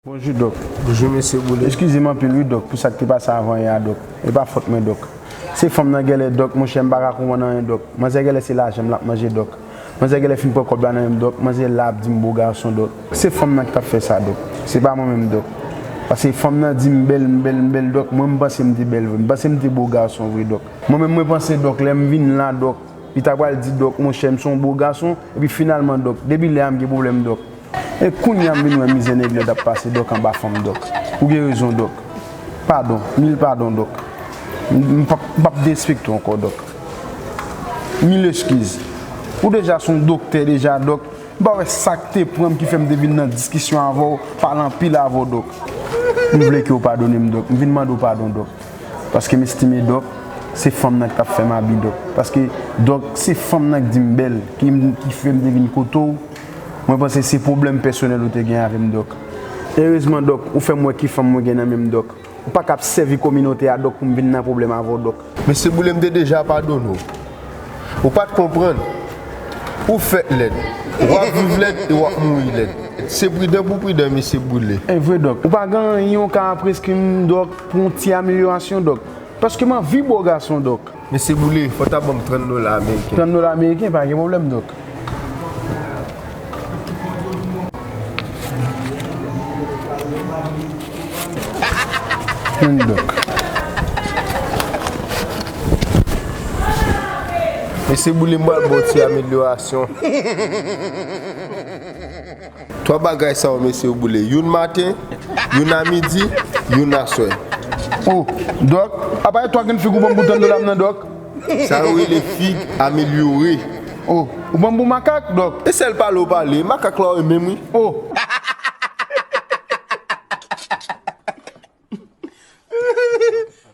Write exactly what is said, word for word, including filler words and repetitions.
Bonjou, Dòk. Bonjou, mesye Boule. Eskize m anpil, wi, Dòk, pou sa k te pase avan yè a, Dòk. E pa fòt mwen, Dòk. Se fanm nan gèlè, Dòk, monchè, m pa ka konprann anyen, Dòk. Manzè gèlè se lajan m l ap manje, Dòk. Manzè gèlè fin pran kòb la nan men m, Dòk. Manzè la ap di m bo gason, Dòk. Se fanm nan ki t ap fè sa, Dòk. Se pa mwen menm, Dòk. Paske fanm nan di m bèl, m bèl, m bèl, Dòk. Mwen, m panse m te bèl vre. M panse m te bo gason vre, Dòk. Mwen menm, mwen panse, Dòk, lè m vin la, Dòk, li ta pral di, Dòk, monchè, m se yon bo gason. Epi finalman, Dòk, depi lè a, m gen pwoblèm, Dòk. E kounye a m vin wè mizè nèg yo t ap pase, Dòk, anba fanm, Dòk. Ou gen rezon, Dòk. Padon, mil padon, Dòk. M, m p ap, m p ap derespekte w ankò, Dòk. Mil eskiz. Ou deja se yon doktè deja, Dòk. M pa wè sa k te pran m ki fè m te vin nan diskisyon avè w, pale anpil avè w, Dòk. M vle ke w padone m, Dòk. M vin mande w padon, Dòk. Paske m estime, Dòk, se fanm nan ki t ap fè m abi, Dòk. Paske, Dòk, se fanm nan ki di m bèl, ki, ki fè m te vin kote w. Mwen panse se pwoblèm pèsonèl ou te gen avè m, Dòk. Erezman, Dòk, ou fè m wè ki fanm mwen gen nan men m, Dòk. Ou pa ka ap sèvi kominote a, Dòk, pou m vin nan pwoblèm avè w, Dòk. Mesye Boule, m te deja padone w. Ou pa t konprann. Ou fèt lèd. W ap viv lèd e w ap mouri lèd. Se pridan pou pridan, mesye Boule. E vre, Dòk. Ou pa gen anyen w ka apreskri m, Dòk, pou yon ti amelyorasyon, Dòk. Paske m anvi bo gason, Dòk. Mesye Boule, fò w ta ban m trant dola ameriken. Trant dola ameriken, pa gen pwoblèm, Dòk. Menm, Dòk. Mesye Boule, m pral ba w ti amelyorasyon. Twa bagay sa yo, mesye Boule. Youn maten, youn a midi, youn aswè. Oh, Dòk, apa e twa grenn fig ou ban m pou trant dola m nan, Dòk? Sa yo rele fig amelyore. Oh, ou ban m pou makak, Dòk? E sèl pale w pale, makak la w menm, wi. Oh.